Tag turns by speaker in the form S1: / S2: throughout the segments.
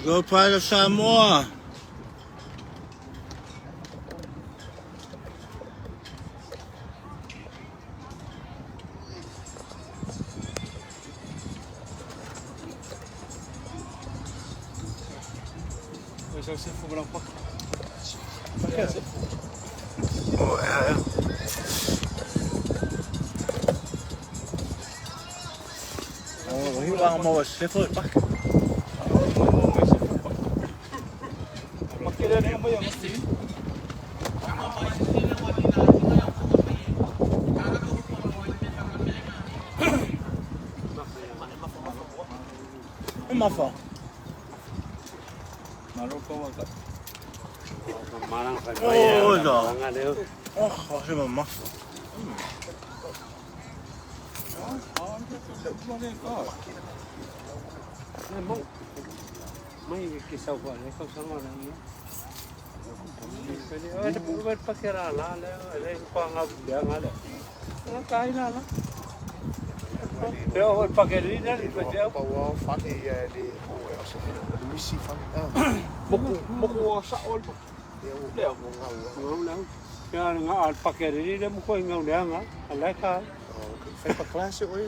S1: Go Pride of Samoa. Oh, ja, ja. Oh, hier waren maar wat bakke. Mafa. Oh, da. Oh, se mafa.
S2: Mai ke sau fa le kau sama la ia. Pele pu pa ke ra la le le pa nga le nga le. Nga kai la la. Te o pa ke ri na ri pa te
S3: Pa ua fale ia le o e o se misi fale.
S4: Moku moku sa ol.
S3: Le o ngau.
S2: Ngau la. Ya nga al pa ke ri le mo ko ngau le nga. Ala ka.
S3: Fai pa classe oe.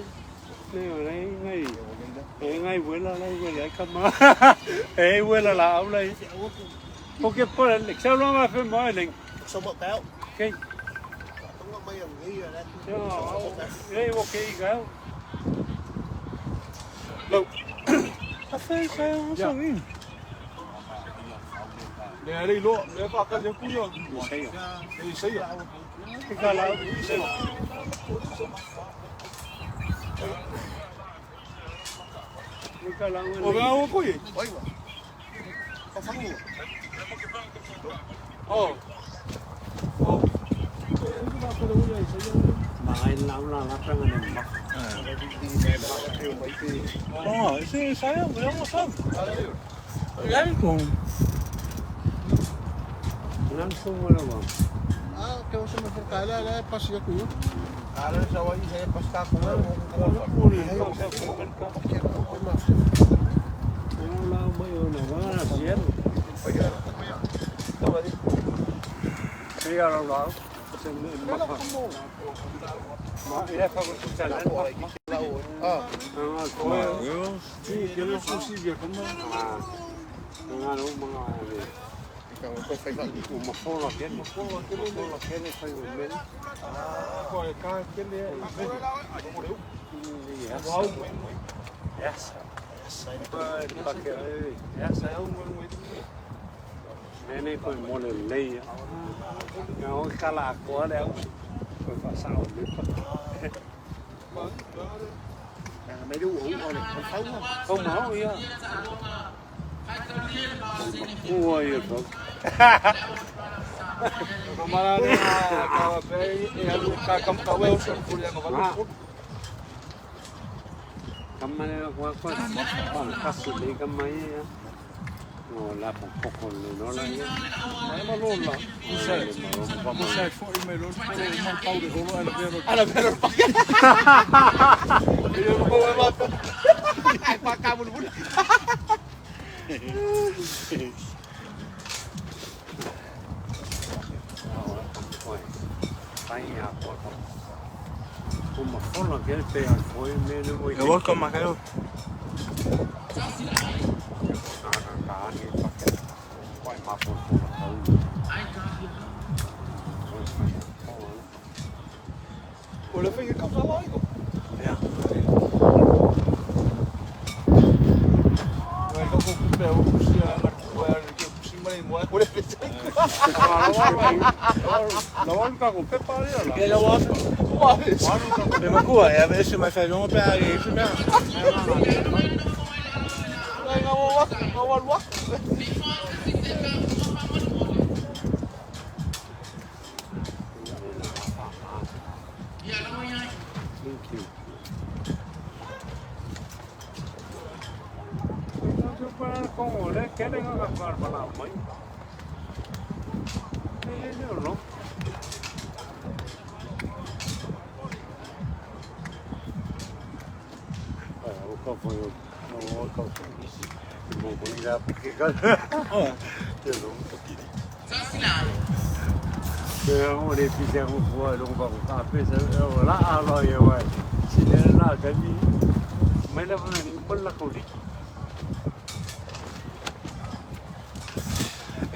S2: Le le ngai. E ngai wela la wela ka ma. E wela la au la. O ke pa le xa lo ma fe mo le.
S3: So mo pau.
S2: Ke.
S3: Tonga mai ang ngi la.
S2: Yo, le o ke i ga.
S1: Afei sa yo sa ngi.
S4: Le le lo le pa ka le ku yo.
S2: Sei.
S4: E sei.
S2: Ke ka la. Ke ka la.
S4: O ga o ko ye.
S3: Oi wa. Ka fangu.
S4: Oh.
S2: Mai la la la ka ngane ma.
S1: Oh, se sa yo yo sa. Ya ko.
S2: Nan so mo la ba.
S3: Ah, ke o se me for kala la pas ya ku.
S4: Ala sa wa i sa pas ka ko
S2: Ko ni ka sa ko ka.
S3: Ke o ma.
S2: La mai o na va na sien. Ia la la. Se me ma fa. Ma ia fa ko sa la.
S3: Ah,
S2: Ah, ko.
S4: Ti ke le susi ge ko ma.
S2: Nga no mga
S3: ka o fai fa.
S2: o mafola ke mafola ke mafola ke ne fai o mele.
S4: Ko e ka ke le.
S2: Yes. Yes. Yes. Nene ko mo le le ya. Nga o kala ko le au. Ko fa sa o le pa.
S3: Me du o o le fau.
S2: Ko ma o ia. Ua ia ko.
S4: Ka mara ne ka wa pe e alu ka kam ka we o so ku le ngo ba.
S2: Kamane ko ko. Pa kasi le kamai ya. No la po poko le no la ia.
S4: Mai ma lo la.
S2: Sa.
S4: Mo sa fo i me lo ma pau de holo ala vero. Ala vero pa. Yo ko ma pa.
S3: Ai pa ka bulu bulu.
S2: Pai ia ko. Ko mafola ke pe a foi me le oi.
S1: Yo voy con Macao.
S2: Ka ni pa ke. Pai ma po po tau.
S4: O le fai ka sa la ko.
S1: Ja.
S4: Ai ka ko ku pe o ku si a ku a ke ku si mai mo ko le fe.
S2: La wan ka ko pe pa le la.
S1: Ja, la wa. Me makua, ya ve se mai fa lo pe a e se me.
S4: Ai nga wa wa wa wa.
S2: Thank you. kongo le kele nga ka bala mai. Le no.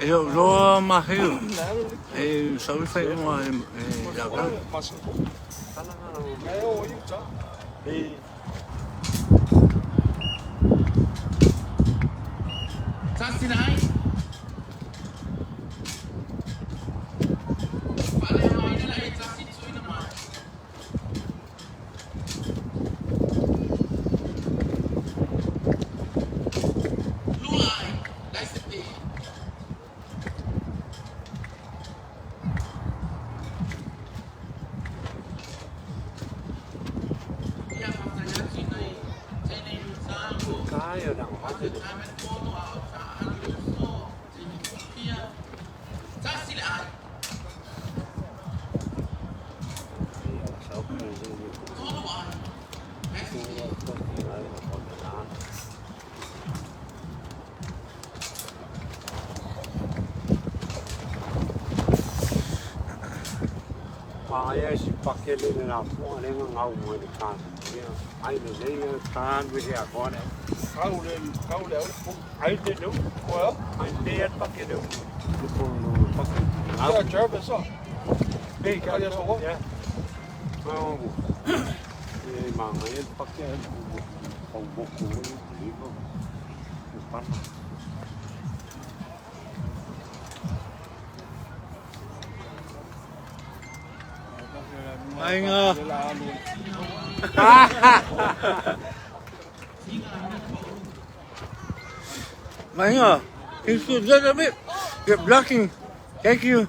S1: Eu amarrei, só foi uma Manga, you're blocking. Thank you.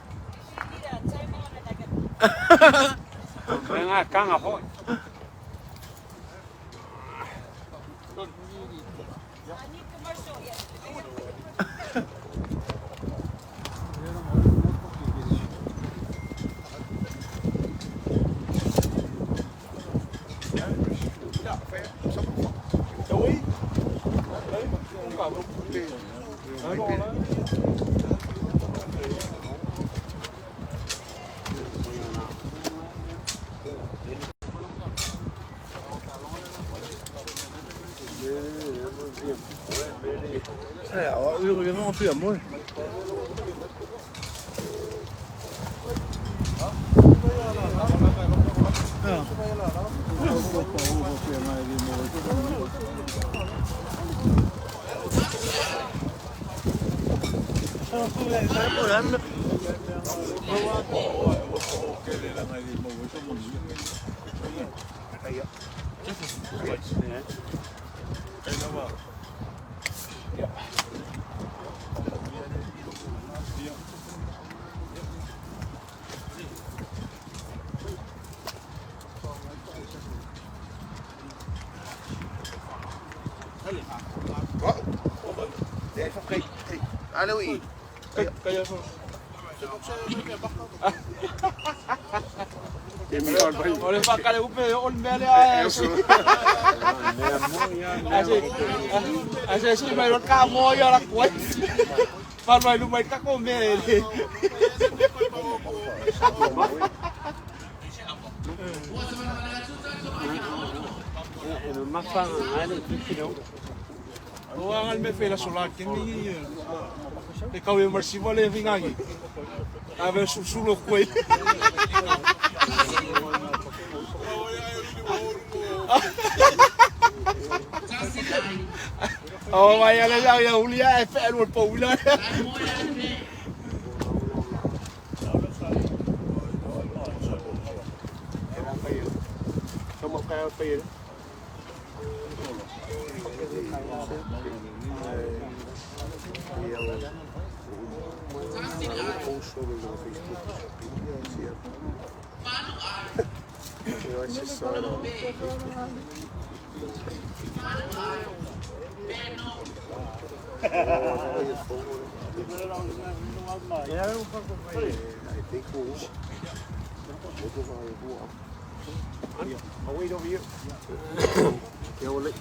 S3: I'll wait over here. Yeah, we'll let.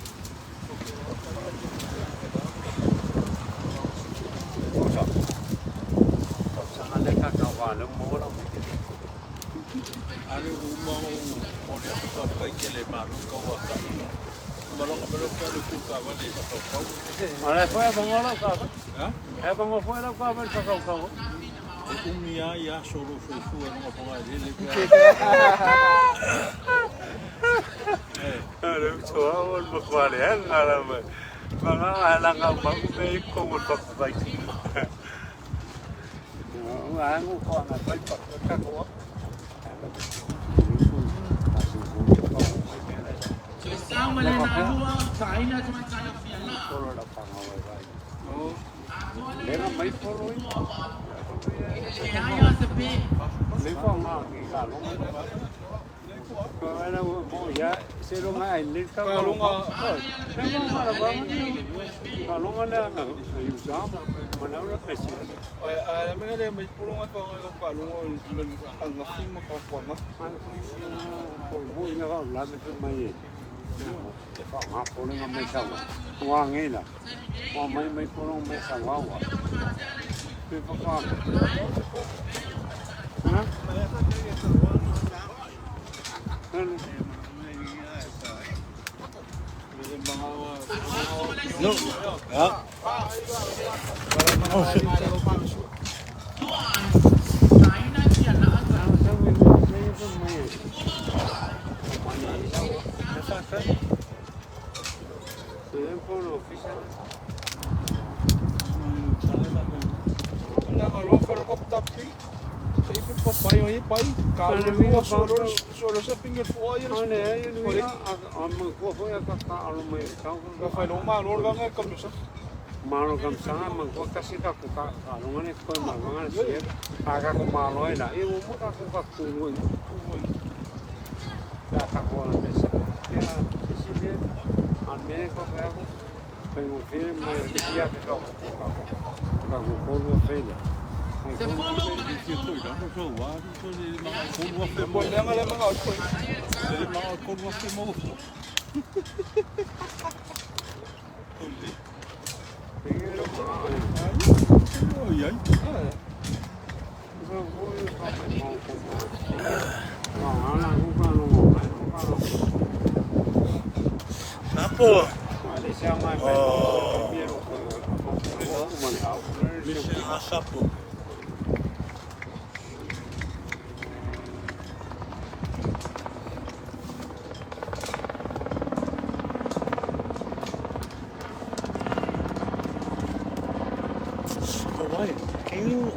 S1: Can you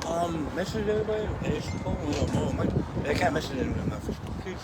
S1: message everybody? I can't message anyone on my Facebook page.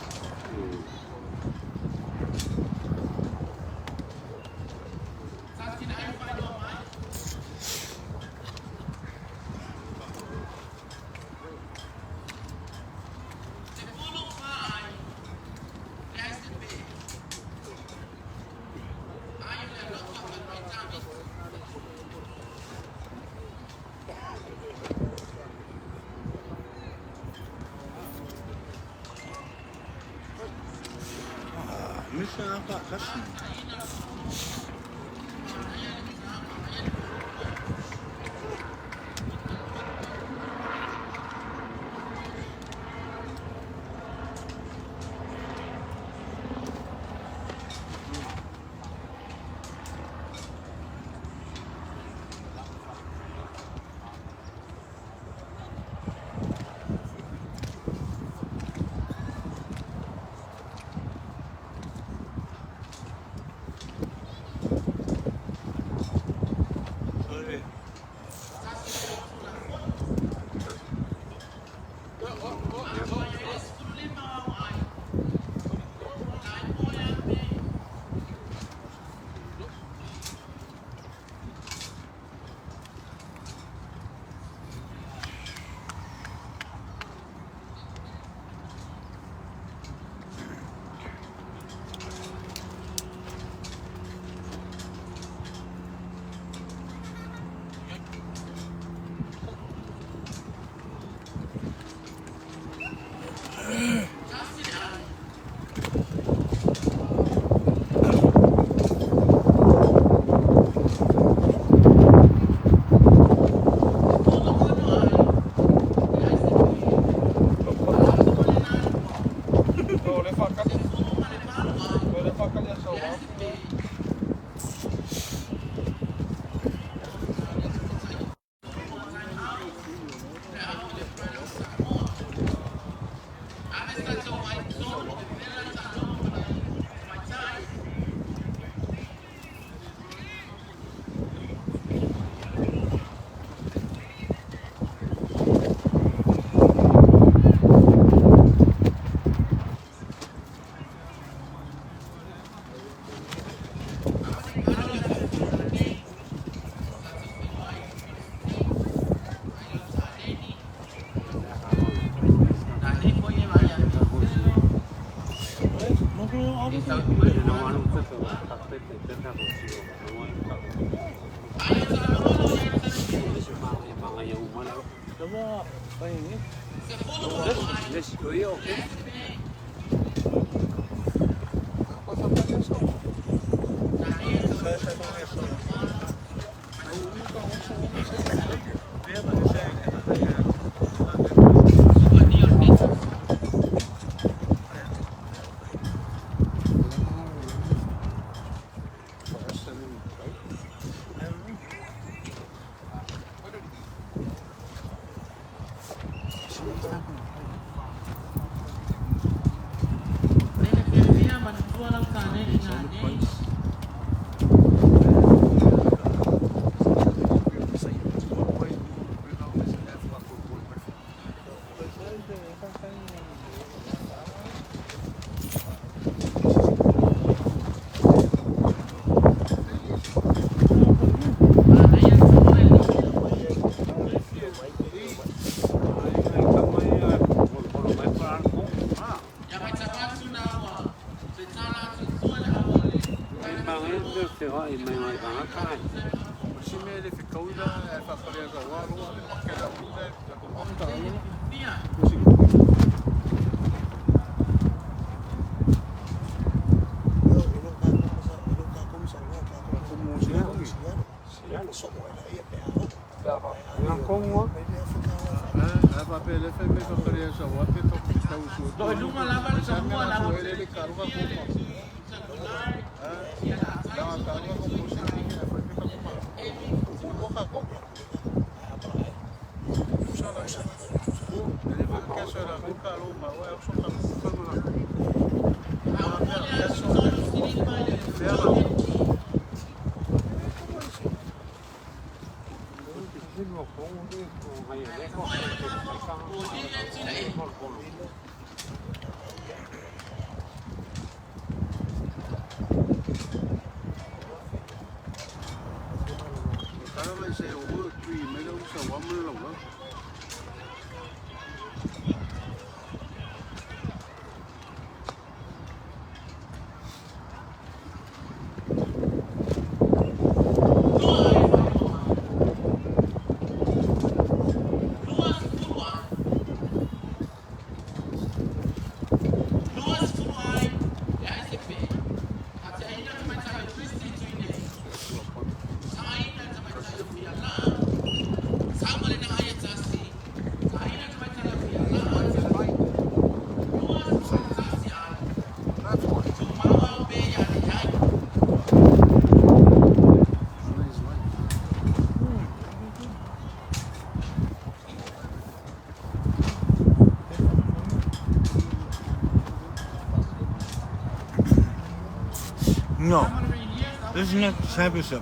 S1: No, this is not the championship.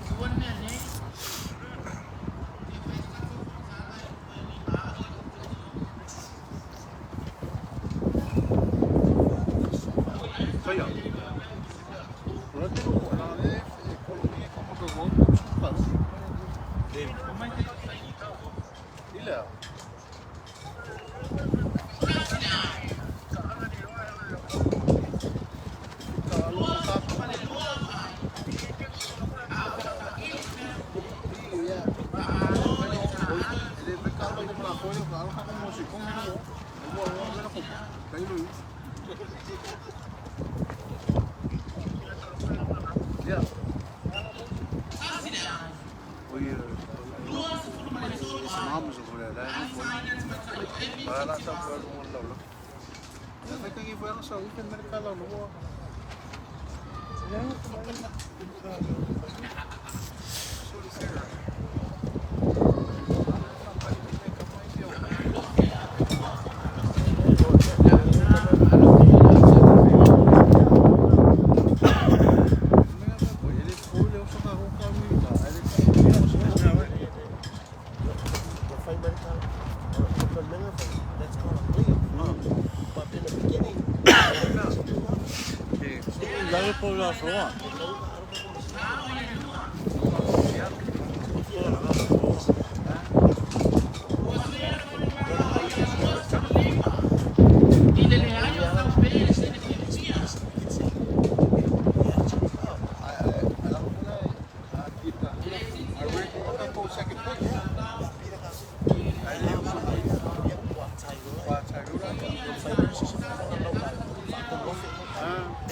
S3: But in the beginning,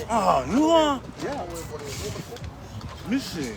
S1: Ah, Nua. Misi.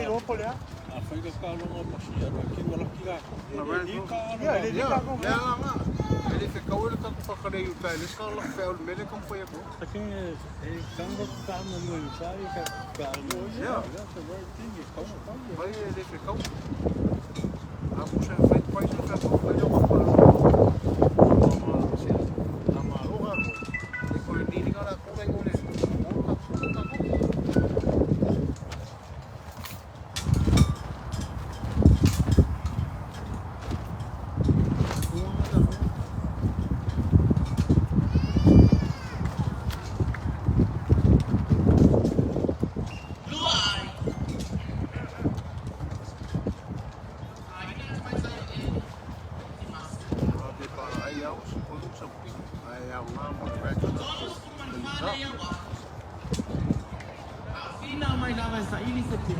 S3: iloa po o le a.
S2: Afai le taaloga pasi alu e kiu alaki latou. E le taaloga.
S3: Ia, e le taaloga.
S4: Le ala e le fekaua le tatou fakalei i uta e le isi laka feau i le mea lea e taumafai atu ai.
S2: The thing is, e tago taaloga i uta e ka taaloga.
S4: Yeah.
S2: That's a rare thing, e taugata.
S4: Vai e le fekaua. A musa e fai pai se tatou fai o ka A malo ga ko. E koe nini ka la kura i ole. O ka o ka ko. Te para ai au se koe sa pi. Ai au ngā mo te raki.
S5: Fina mai lava e saili se te.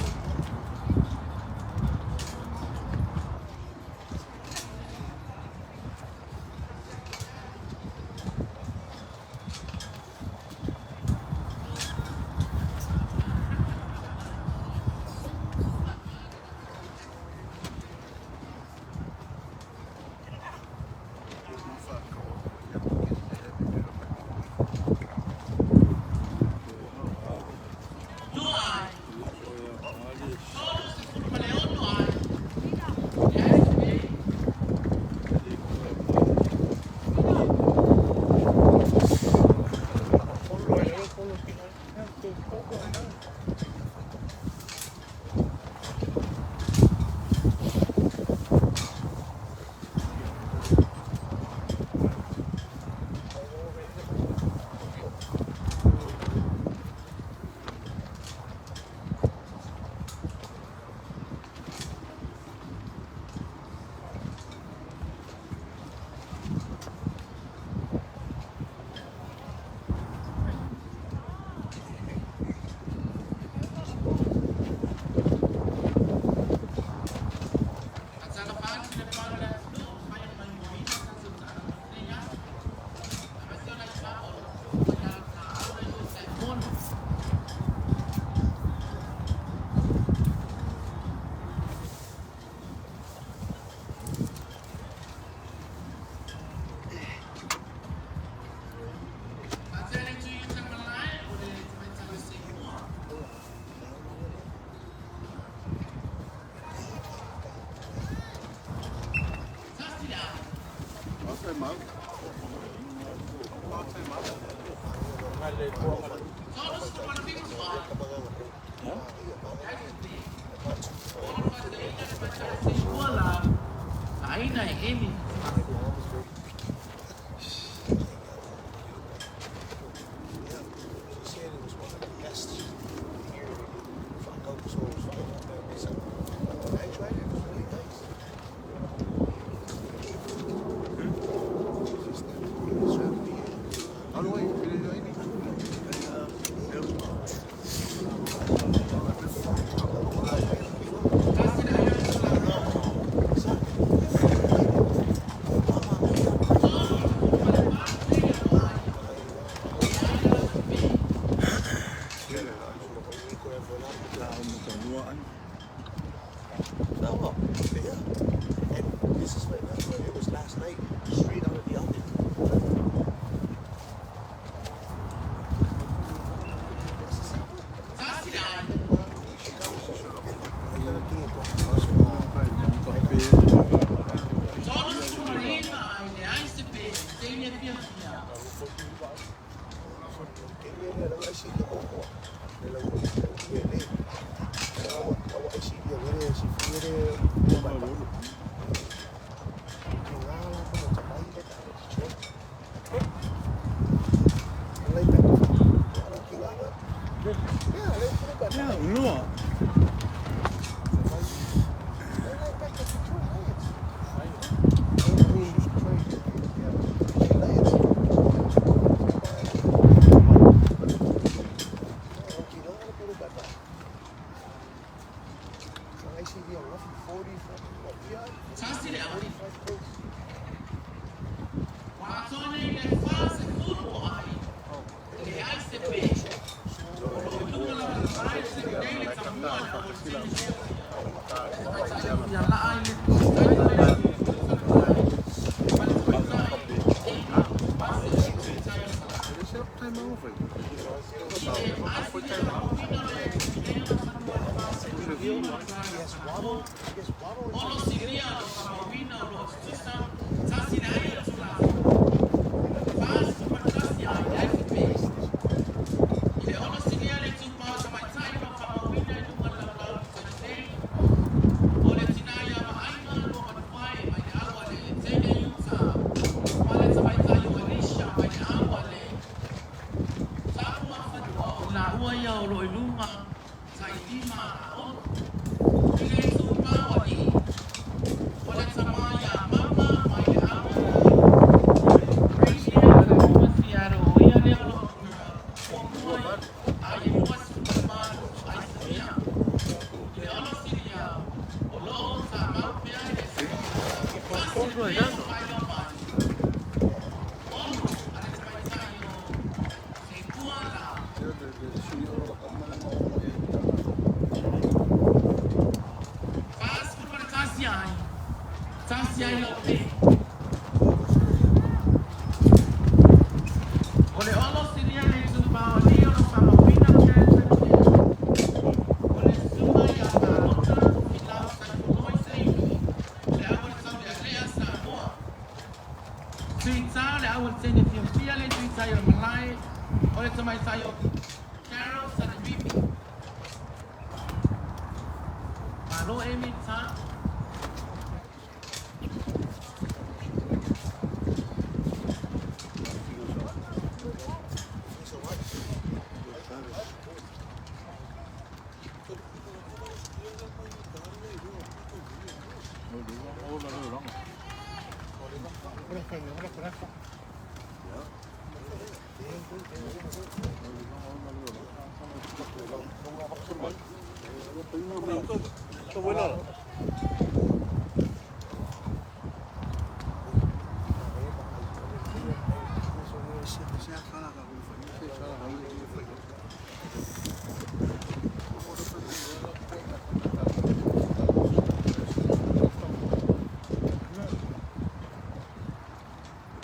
S5: Aina e eli.
S3: She said it was one of the best here in Whakauso. I tried it, it was really nice.
S4: Alo ai, pele ai ni.
S3: No, yeah. And this is what it was last night, straight out of the oven.
S1: Yeah, no.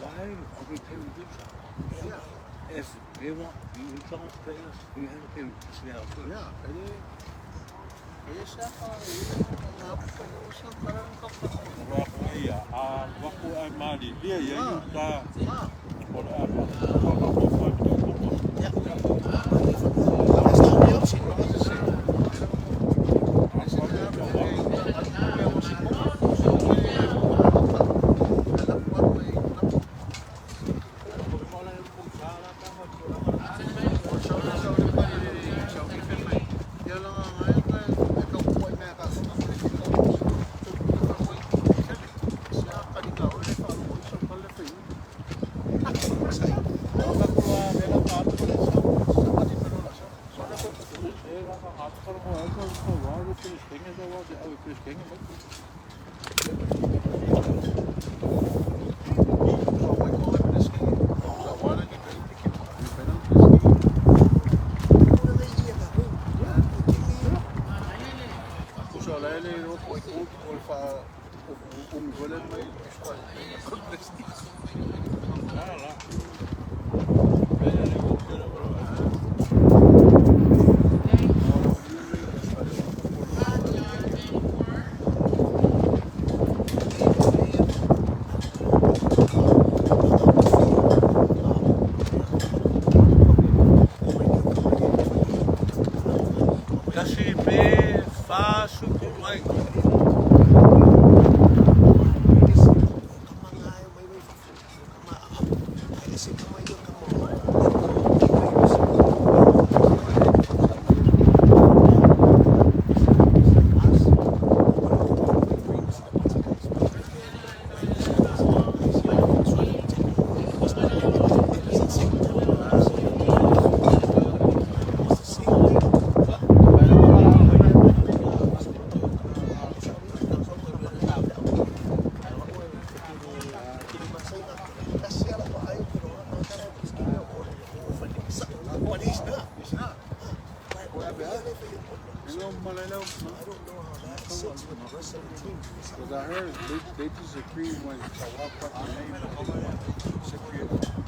S1: Why are we paying Utah? If they want Utah players, we have to pay Seattle first.
S2: Ia, a waku ai mali lia ia i uta o le a whakako whai tō koko.
S1: Kasi pe fa suku mai.
S3: 6 with the rest of the team.
S2: Because I heard they disagree when Kawhi put the name that they want Cypriot.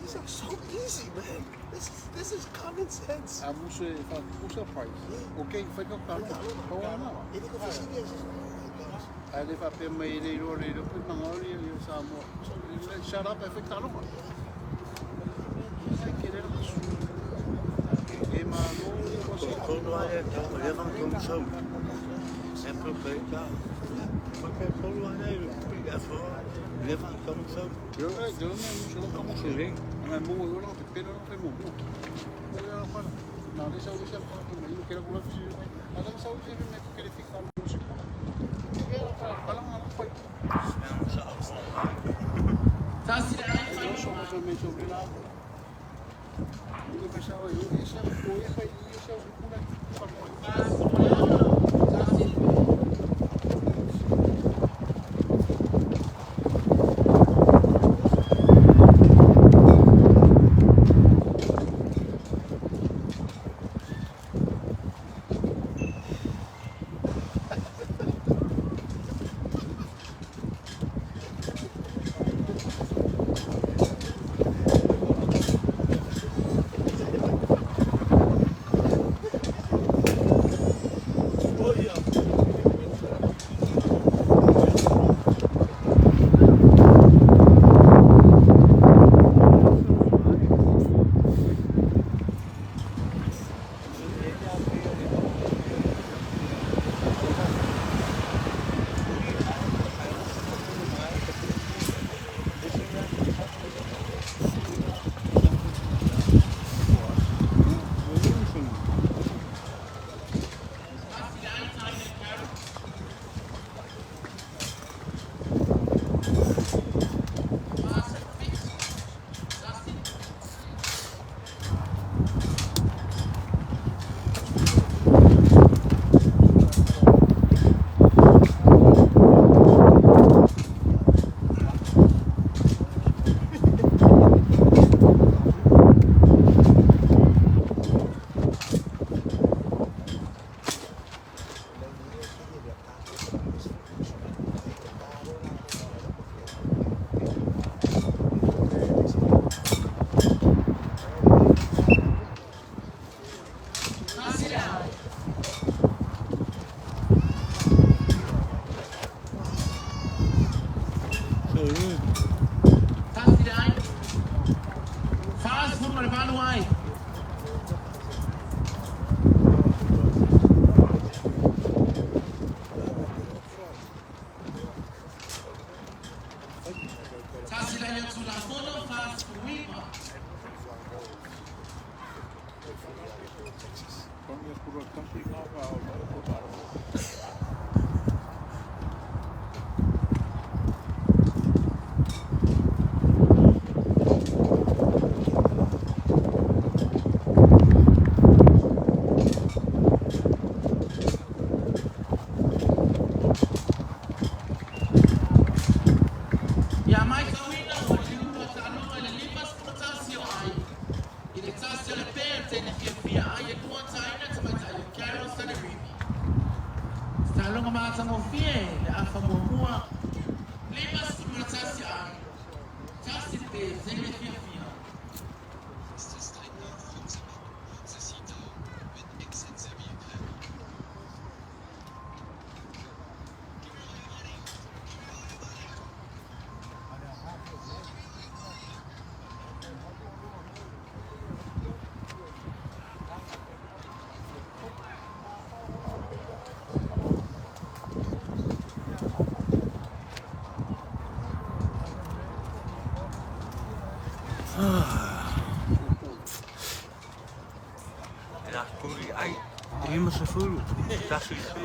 S3: These are so easy, man. This is common sense.
S2: Shut up,
S5: Ia matauina ua liu taaloga i le 51 o ai i le tasi o le pea te fiafia ai e tuataina tamaitai o Carol Sanarimi. Taaloga matagofie le afa muamua 51 ai tasi pe tele fiafia.
S1: La puri ai. Ima se furu. Tasi se.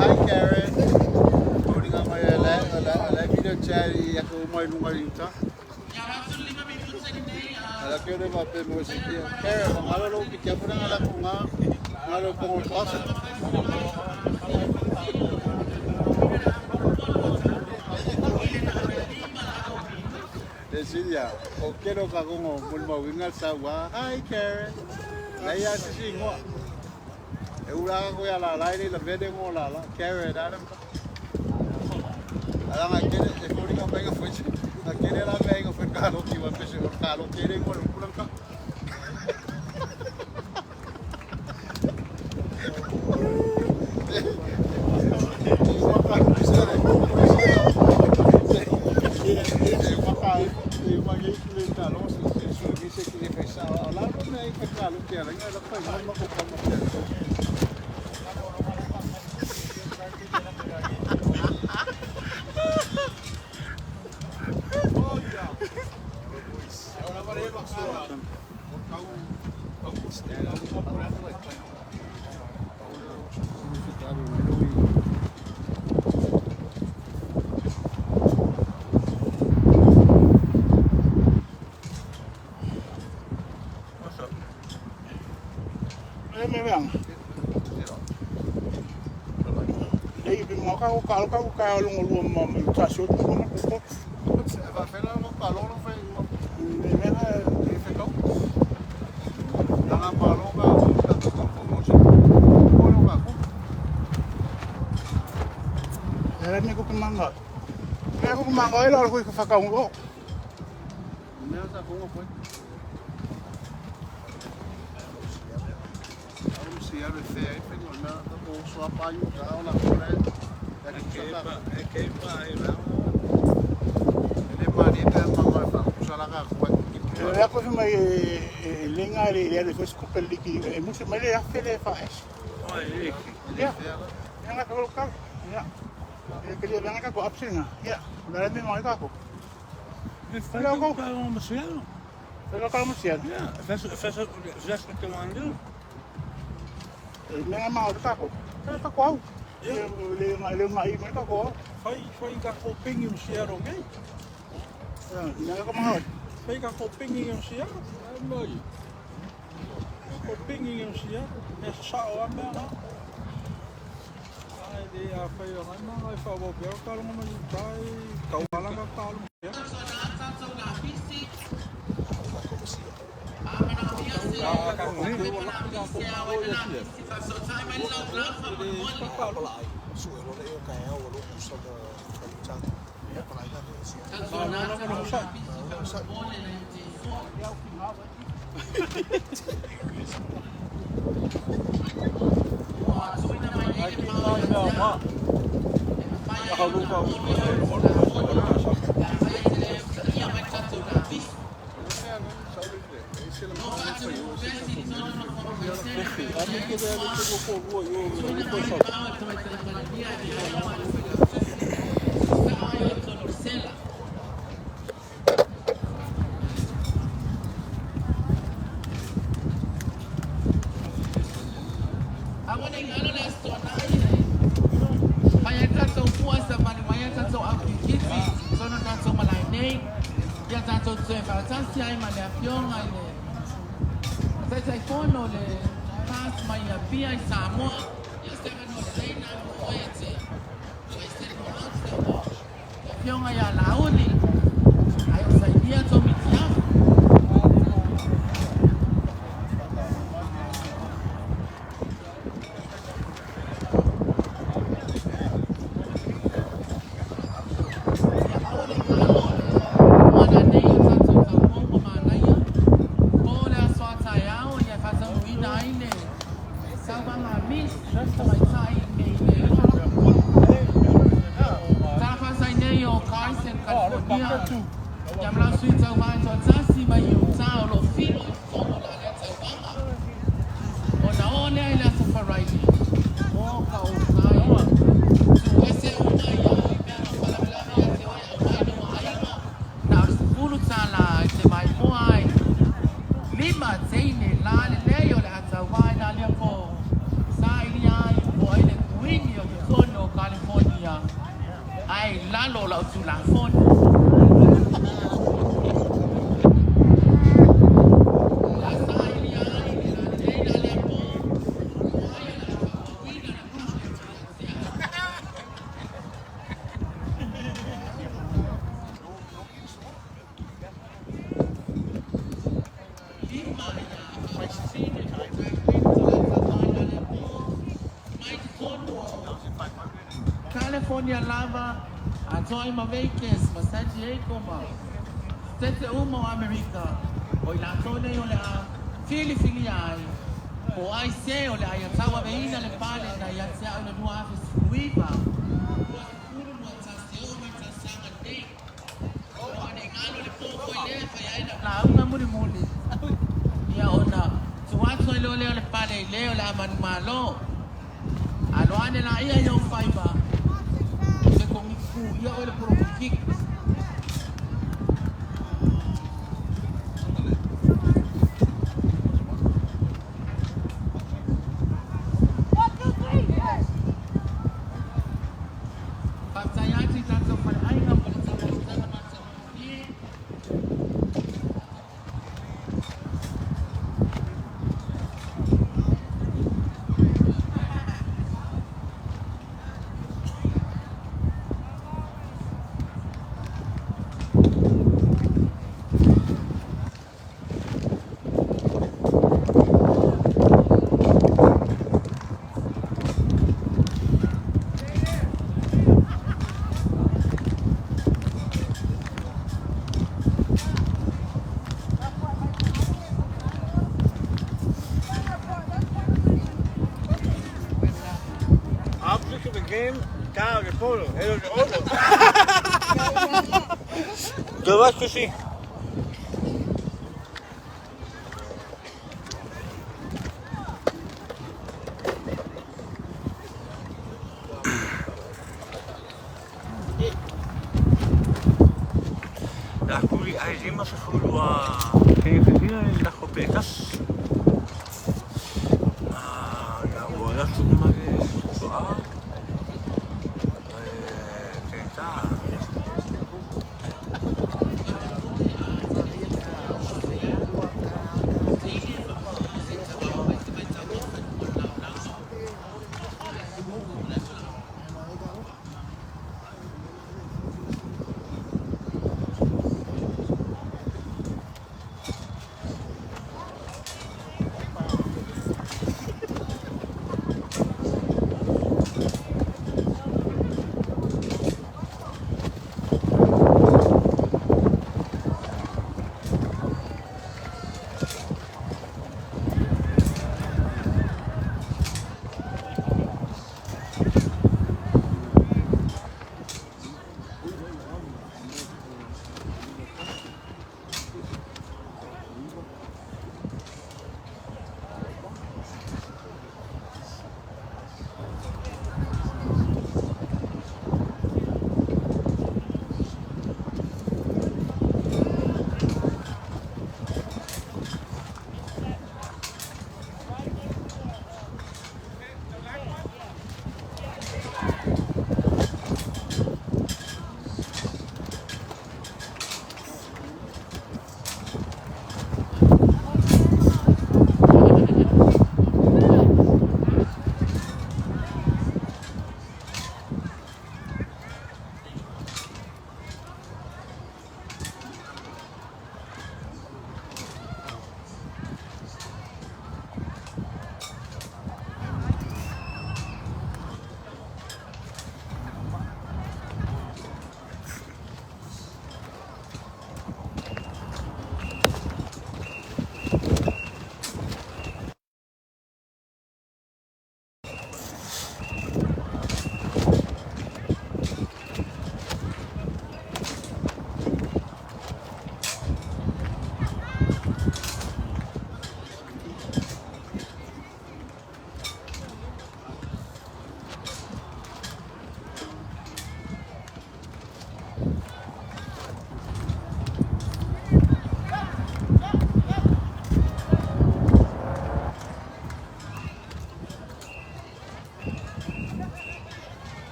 S6: Hi Karen.
S5: Ia 45 minute lenei a
S6: Karen, ngalo pongo pasa. Decidia, o quiero ka kongo mulma wingal sa wa. Hi Karen. La ya si ngo. E ura ko ya la la ni la vede ngo la la. Karen adam. Ala nga kere e kori ka penga foi. Na kere la penga foi ka lo ki wa pese o ka lo kere ngo lo kulang ka.
S7: E me vean. Nei pe mo ka ka ka ka longo lua ma ma ta so tu ma ko.
S6: Va faire lo palo lo fe.
S7: Me me
S6: E fe ko. La palo ka ka ka ko mo se. Ko lo ka ko.
S7: Era me ko manga. Me ko manga e la ko ka fa ka ngo.
S6: Me sa ko foi. Si ya le fe fe no na ko so pa yu ka la ko le.
S1: E ke pa e la.
S6: Le mari pe ma ma fa ko sa la ka ko.
S7: Era ko mai e lenga le le ko skupe liki e musu mai le afele fa es.
S1: Oi,
S7: Ja. Ja ka ko ka. Ja. E ke le venga ka ko apsinga. Ja. La me mai ka ko.
S1: Fais
S7: go.
S1: pa o monsieur.
S7: Pero ka mo sia.
S1: Ja, fais fais fais ce que tu veux.
S7: E me ma ka ko. Ka ko au. Le le le ngai mai ka ko.
S4: Fai fai ka ko pingi o siaro ngai.
S7: Ja, me ko ma.
S4: Fai ka ko pingi o siaro. Ai mai. Ko pingi o siaro. E sa o a mea na. Ai de a fai o ngai ma ai fa o peo ka rongo mai tai kau ala ka ka rongo.
S5: Tatou na fisi. California lava atoa ma Vegas ma San Diego ma tete uma o Amerika o i latou nei o le a filifili ai po ai se o le a ia tauaveina le pale na ia te au le 2019 lauga mulimuli ia ona tuatu ai lea o le pale i le o le a manumalo aloane laia i ou faiva se kogiku ia oe le polokiki. Faafetai atu i tatou faleaiga mo le taumafataga matagofie.
S1: I'm sick of the game. Cao de polo. El de oro. Te vas que sí. La kuri ai lima se fulu a ke ke la kopekas. Ah, la ua la tu ma ke so a. Eh, ke ta.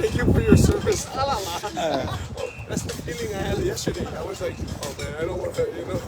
S3: Thank you for your service. That's the feeling I had yesterday. I was like, oh man, I don't want to, you know.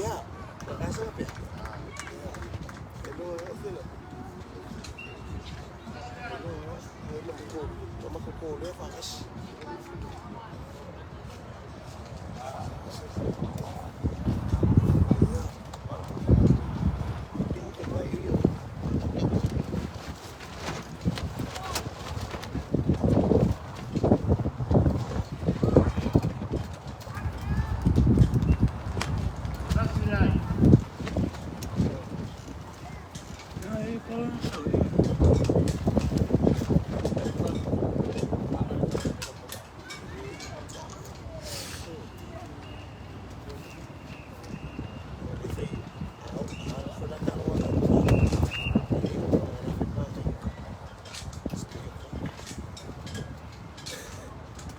S3: Ia, asa pe. E no e fela. E no ko ko ma ko ko le fa as.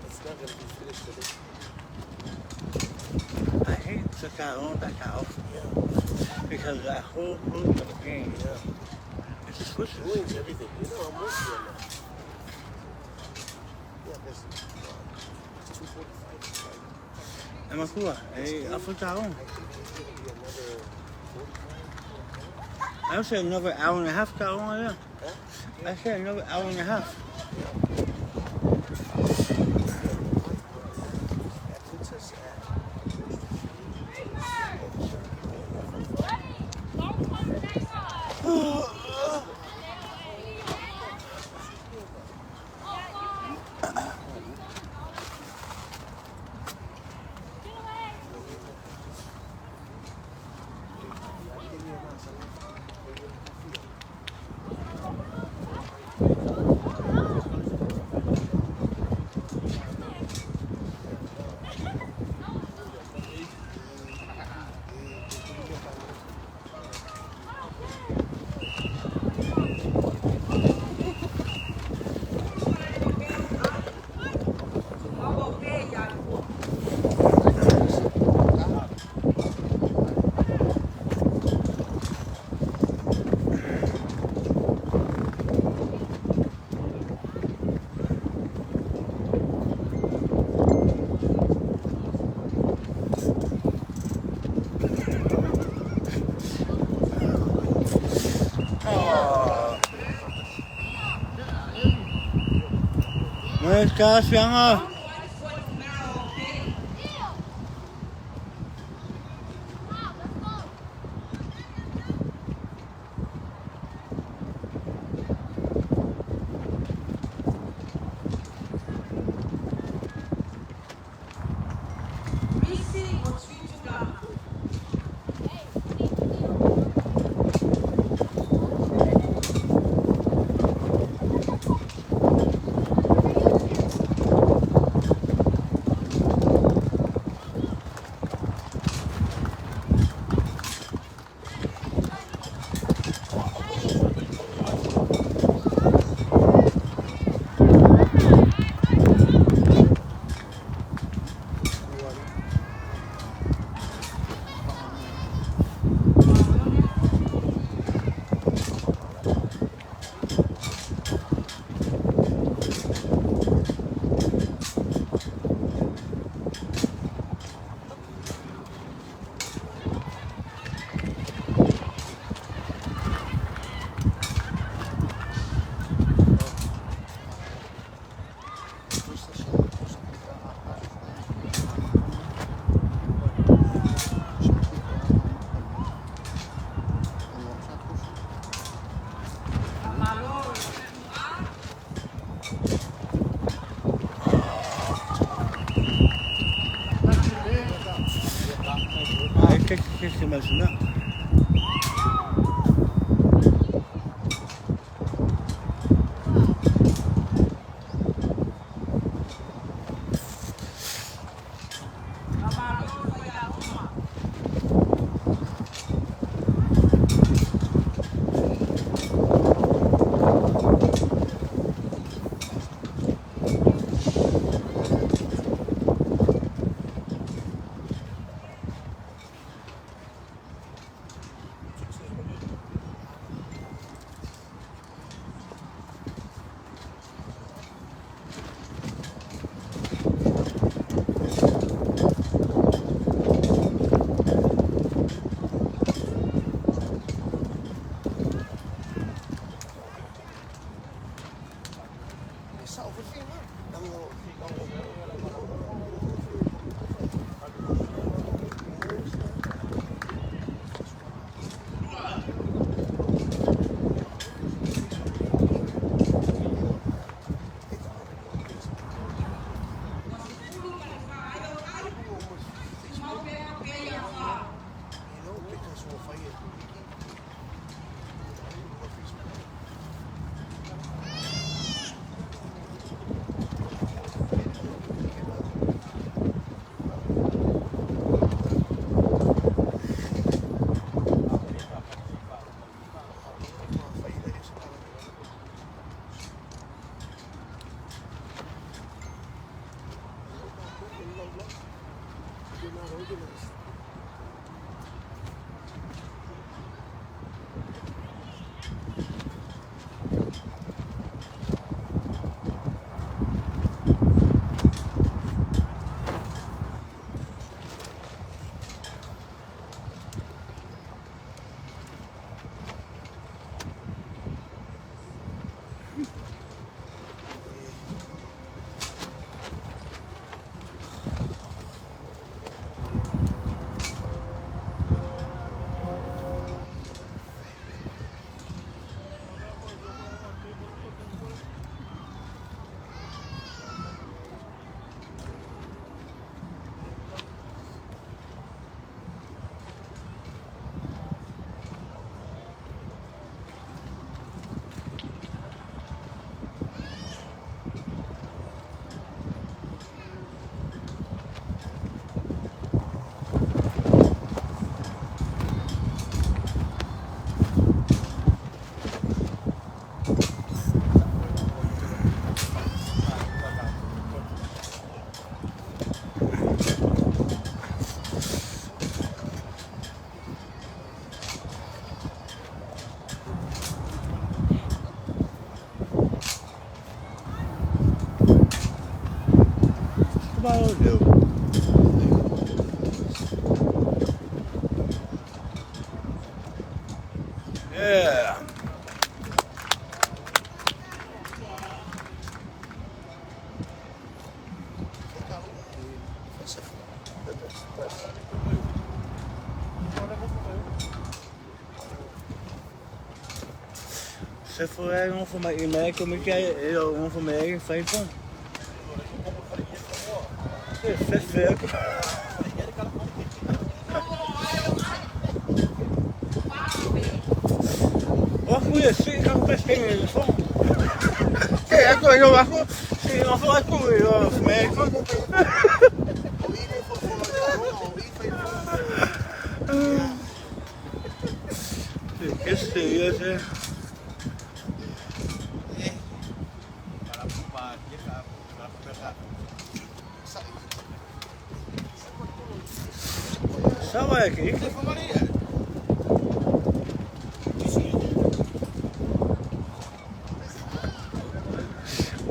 S3: It's not gonna be finished today.
S1: I hate to got on that house because that whole group of pain.
S3: Yeah.
S1: It just pushes.
S3: Ruins everything. You know, I'm with you on that. Yeah, because it's 2:45.
S1: E makua, e afu ta on.
S3: I think it's gonna be another 45.
S1: I say another hour and a half ta on yeah. I say another hour and a half.
S3: That puts us at
S1: Mo ka sianga. Ai ke ke ke masuna. I don't know. Yeah. Så får jeg nogen for mig i mærke, om ikke jeg eller nogen for mig ikke fejl for. Det er fedt fedt. Hvorfor jeg se, kan du bestemme en telefon? Det er jeg ikke, hvorfor? Se, hvorfor jeg kunne jo for mig ikke. Det er seriøst, ja. Så var jeg ikke.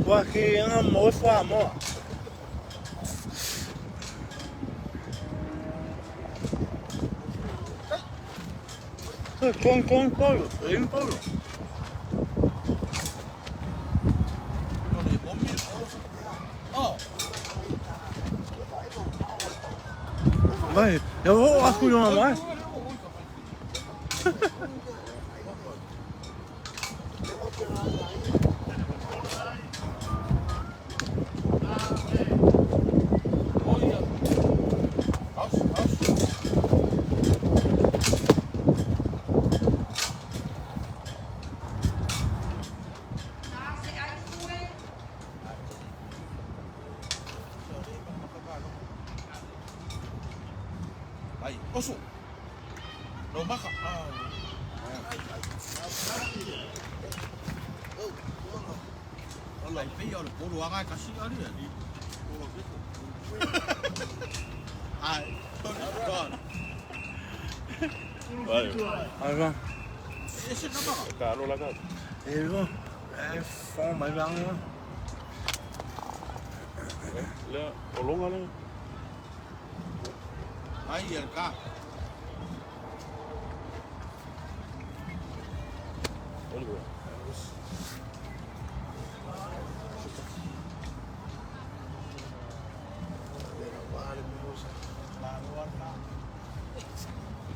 S1: Porque amor foi amor. Con Pablo, en Pablo. Vai, eu vou acolher uma mais.
S4: Ai, oso. No maka. Ai, pei o le polo anga kasi ali ali. Ai, toni.
S1: Ahí va.
S4: Ese na maka.
S2: Kalo la ka.
S1: Ahí va. Ay, fo mai vang.
S2: Le olonga le.
S4: Ai, el ka.
S2: Oliver.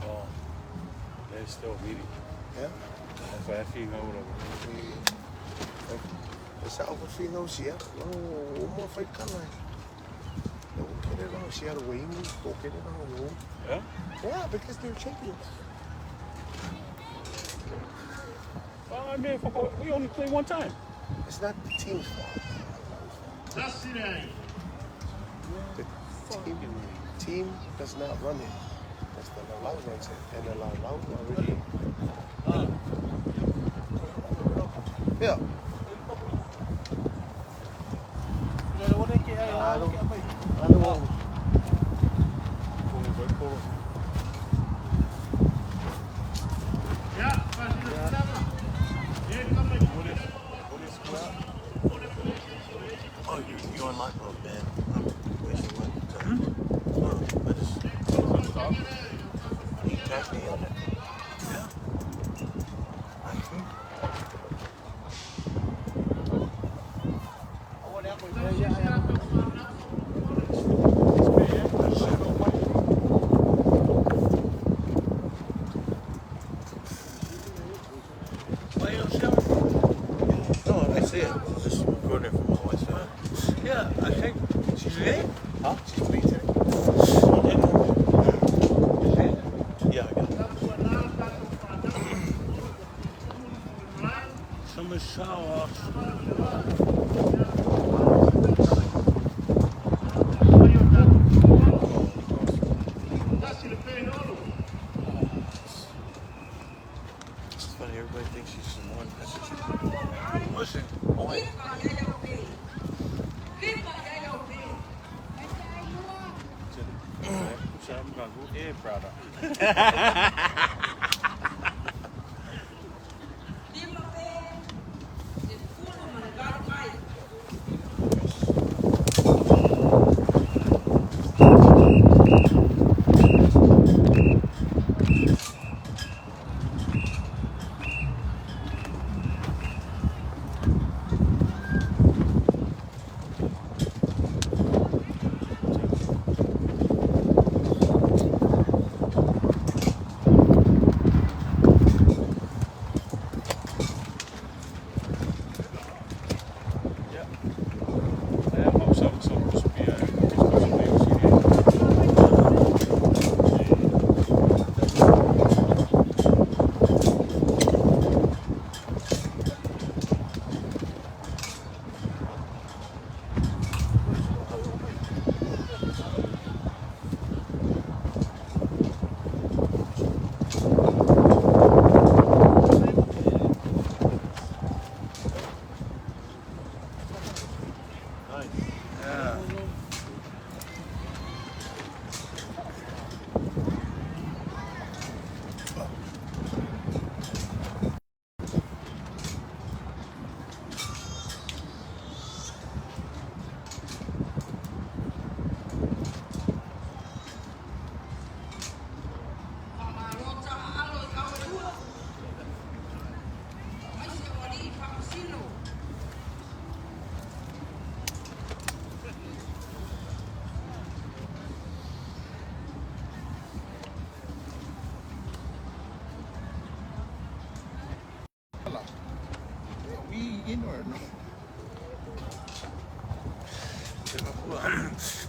S2: Oh. They're still meeting.
S3: Yeah.
S2: Fa fi ngau la.
S3: E sa o whina o sia, o mo whai kala e. O kere ranga sia ro ingi, o kere ranga o.
S2: Yeah?
S3: Yeah, because they're champions.
S2: Well, I mean, we only play one time.
S3: It's not the team's fault. The team does not run it. That's the Lalau runs it, and the Lalau already. Yeah. I don't want. Oh, you're on live mode, man. I'm wasting my time. I just. You tagged me on it.
S1: Yeah. I think. Why you don't
S3: No, I see it. I'm just recording from my wife's phone.
S1: Yeah, I think she's late.
S3: Huh? She's free today? Yeah, I got it.
S1: Some sour.
S3: It's funny, everybody thinks she's Samoan. That's what she.
S1: Listen,
S3: Oh,
S2: Sa mga go eh brother.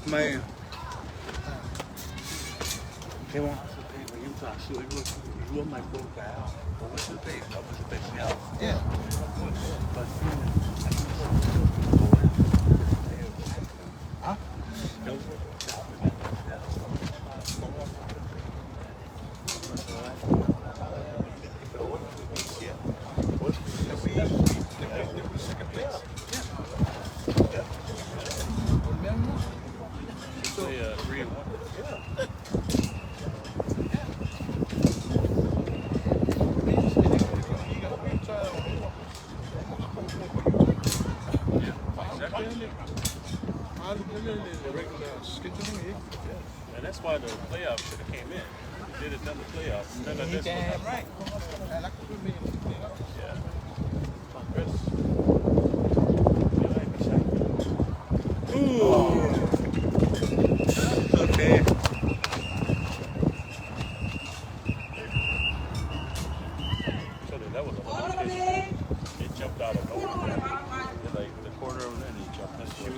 S1: Mai They want us to pay for him to ask you, you my phone guy. What was the pay? What was the pay?
S3: Yeah.
S1: But
S7: Huh?
S4: Play 3-1. Exactly. And that's why the playoffs should have came in. They did it done the playoffs. None of this would happen. Yeah. Chris. You like me,
S1: Okay.
S4: So that was a whole It jumped out of nowhere. It like the corner of it and he jumped this way.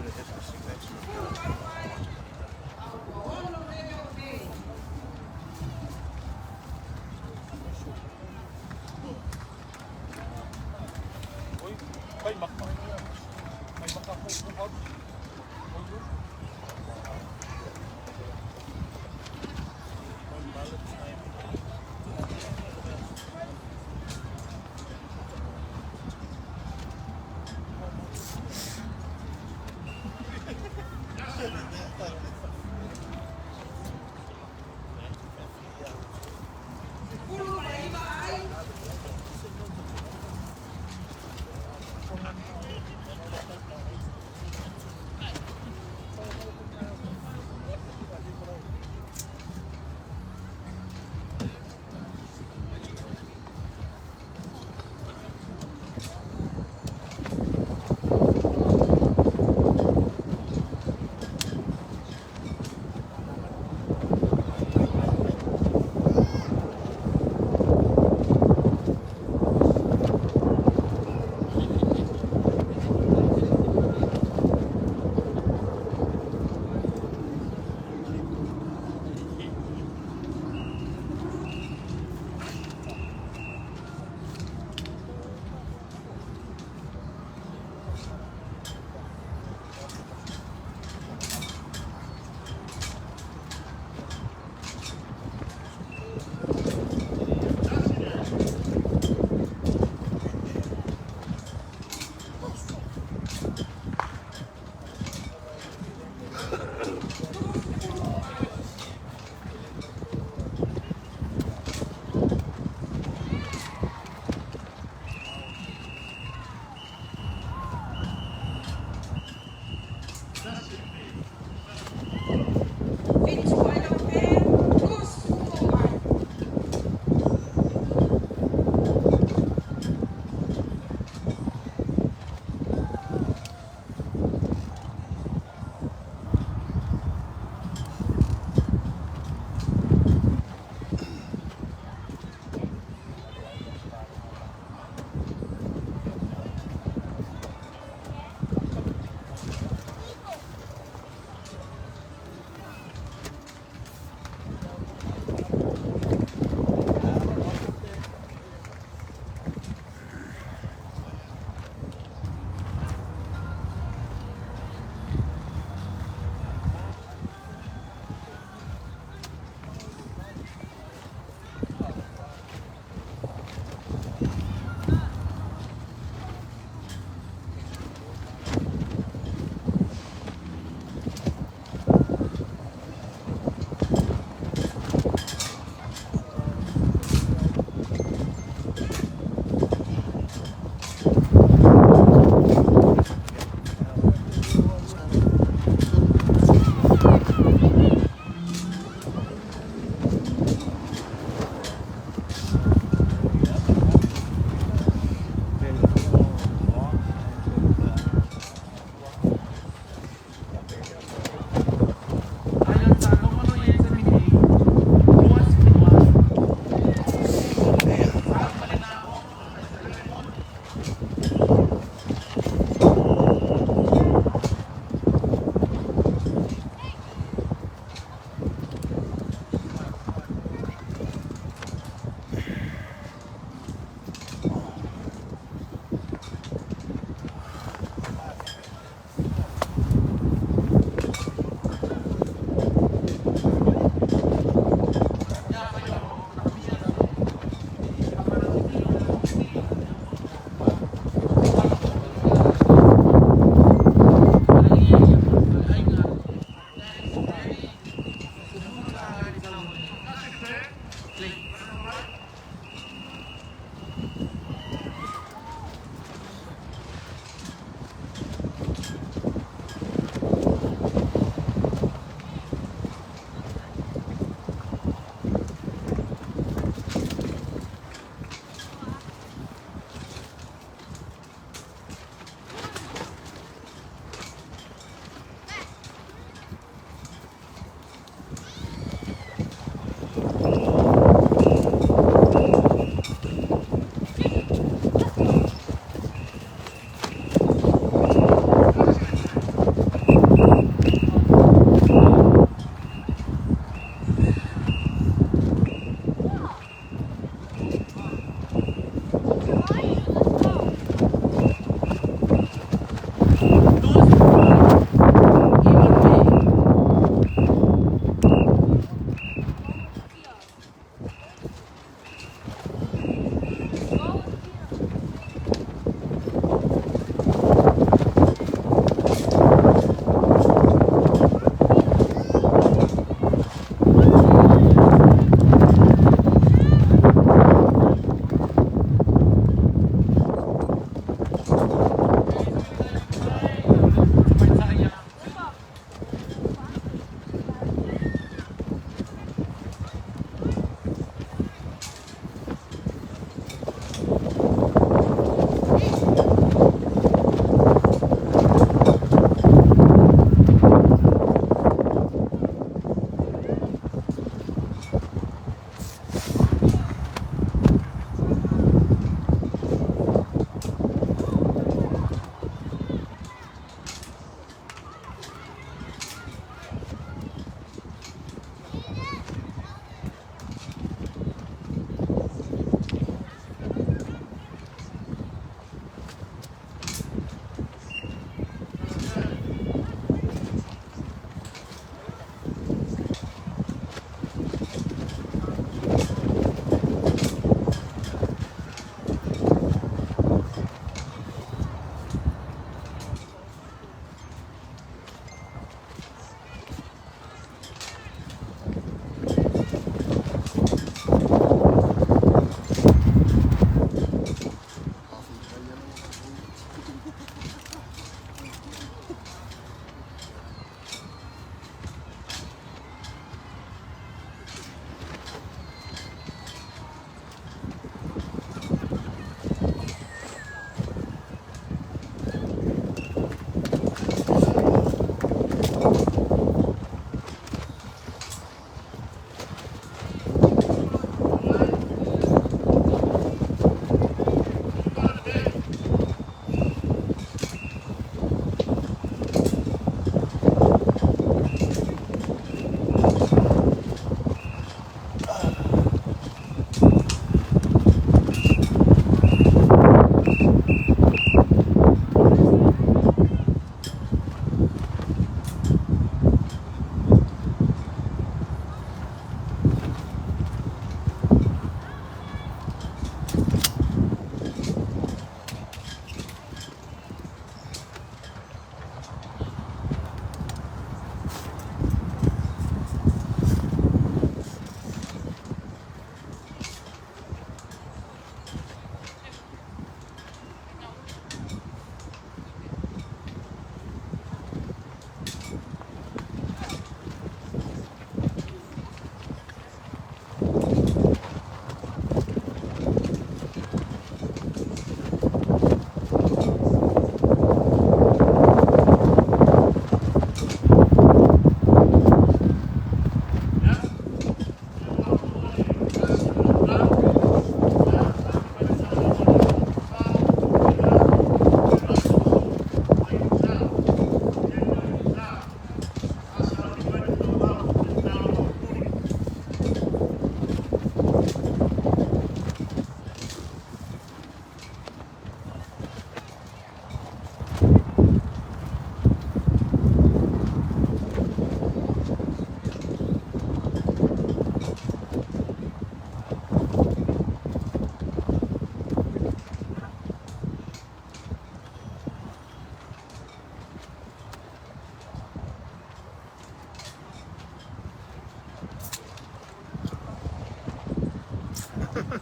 S1: True.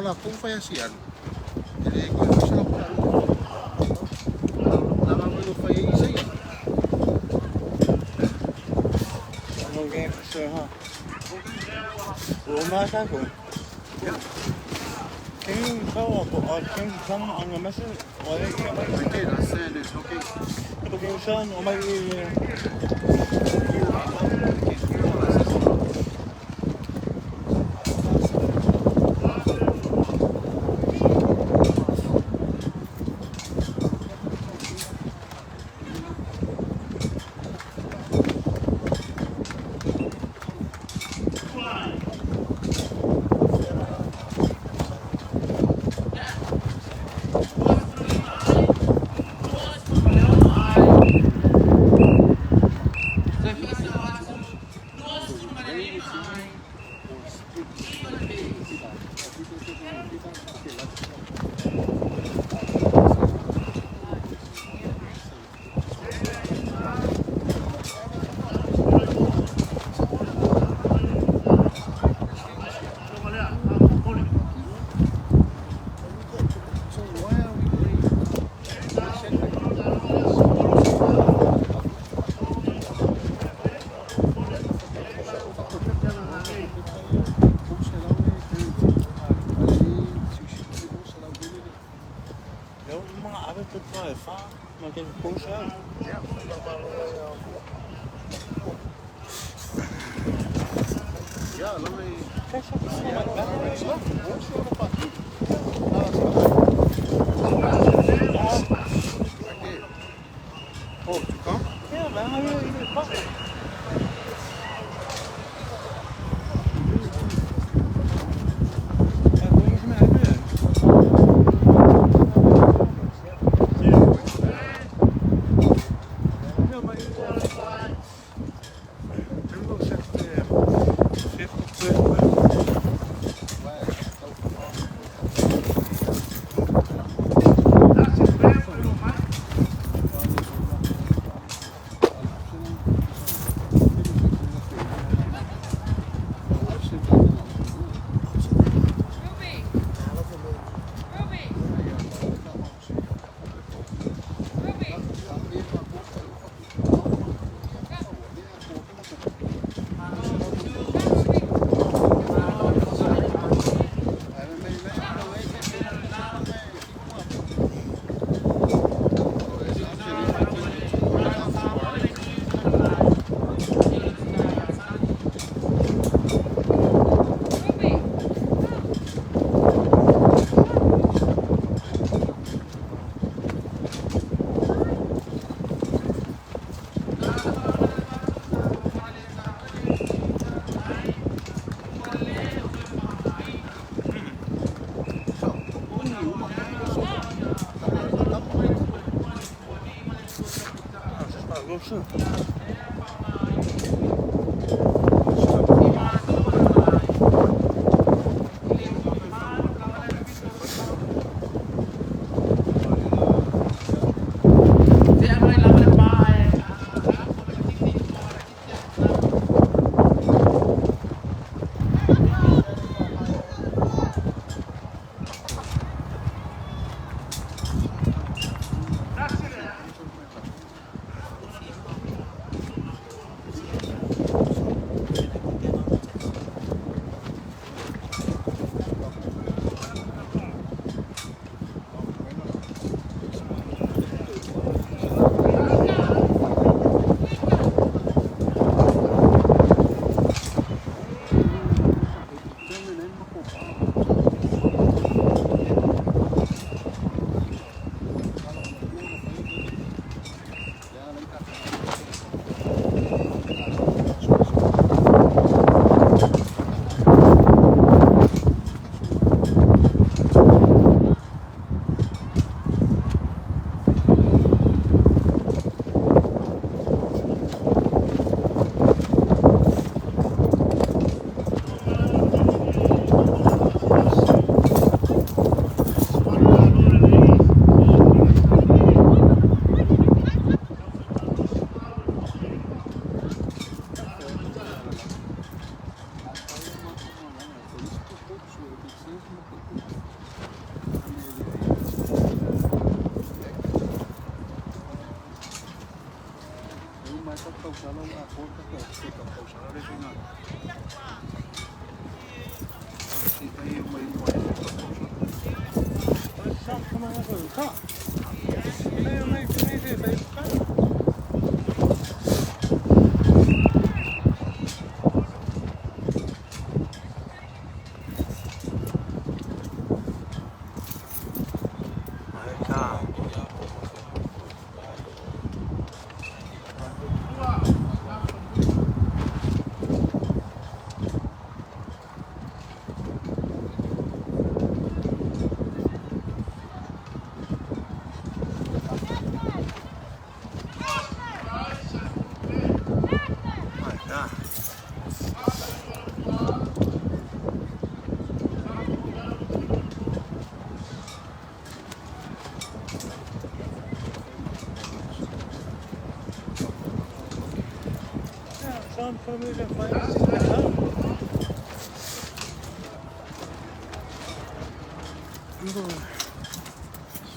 S6: La kou fai asi alu. E le koe fai sa la La ma mo fai i sei.
S1: No game so ha. O ma sa ko. Can you tell can you come on the message? Or
S6: I did, I said it's okay.
S1: Okay, son, o mai
S6: So why are we bringing
S1: Jo, mga ave te try fa, ma ke ko sa.
S6: Ja, lad mig... Oh, du kom?
S1: Ja, hvad har vi?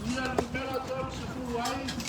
S7: Suia numera 30 ai.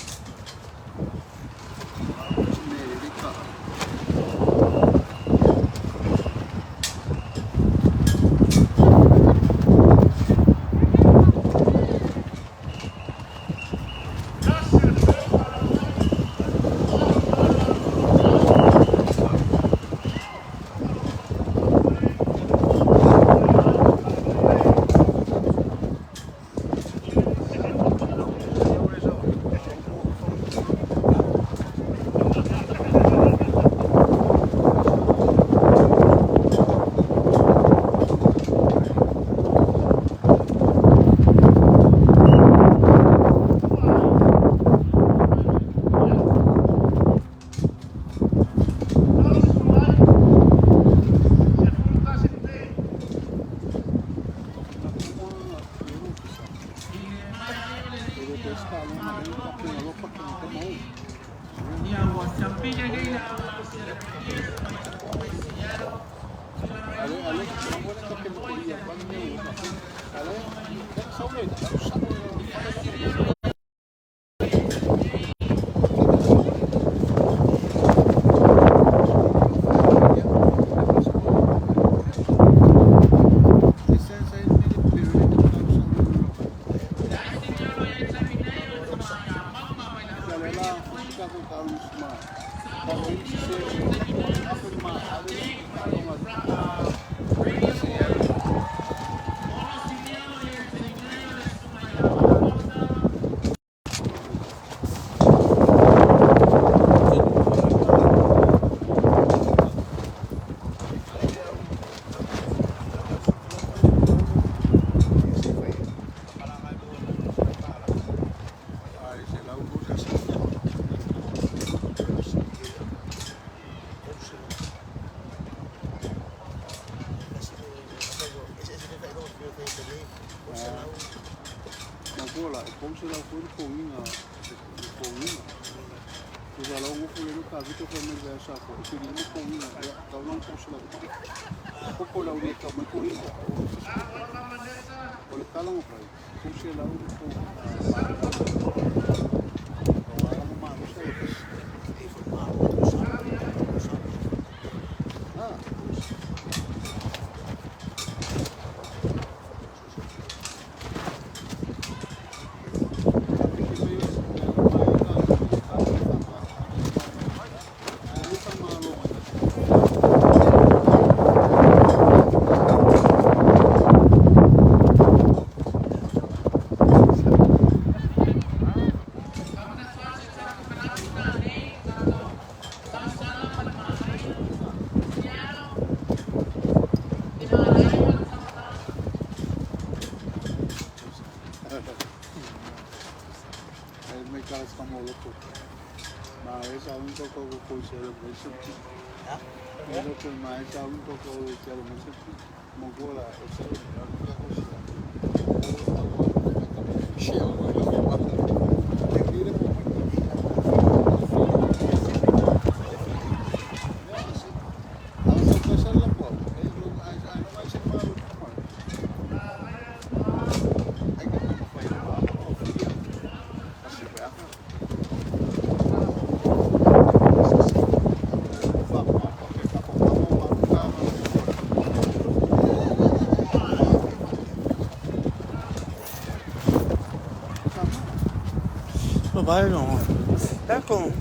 S1: D'accord,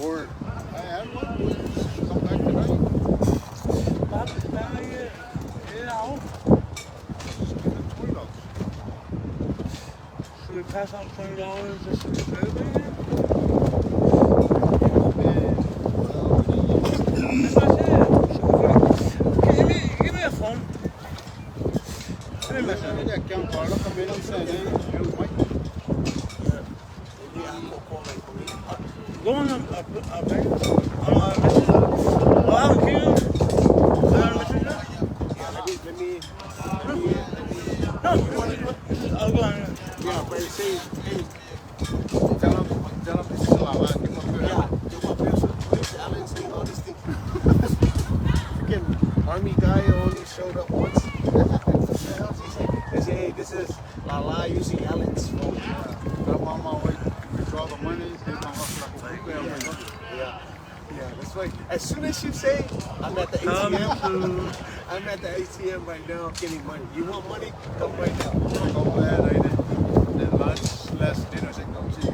S6: Or I had one. Come back tonight. Just give them $20.
S1: Should we pass out $20 just to survey? That's what I said. Give me a phone. Give me a message. Go on a bank. On a message. Oh, I'm here.
S3: Let me.
S1: No, I'll go on.
S6: Yeah, but say, hey, tell them this is a lot. Give them a
S3: Yeah, they want Allen saying all these things. Freaking army guy only showed up once. They say, hey, this is Lala using Allen's phone.
S6: Tell mama, wait, withdraw the money.
S3: Yeah, yeah, that's right. As soon as you say, I'm at the ATM, I'm at the ATM right now getting money. You want money? Come right now.
S6: Go ahead, then lunch, last dinner, say, come see you.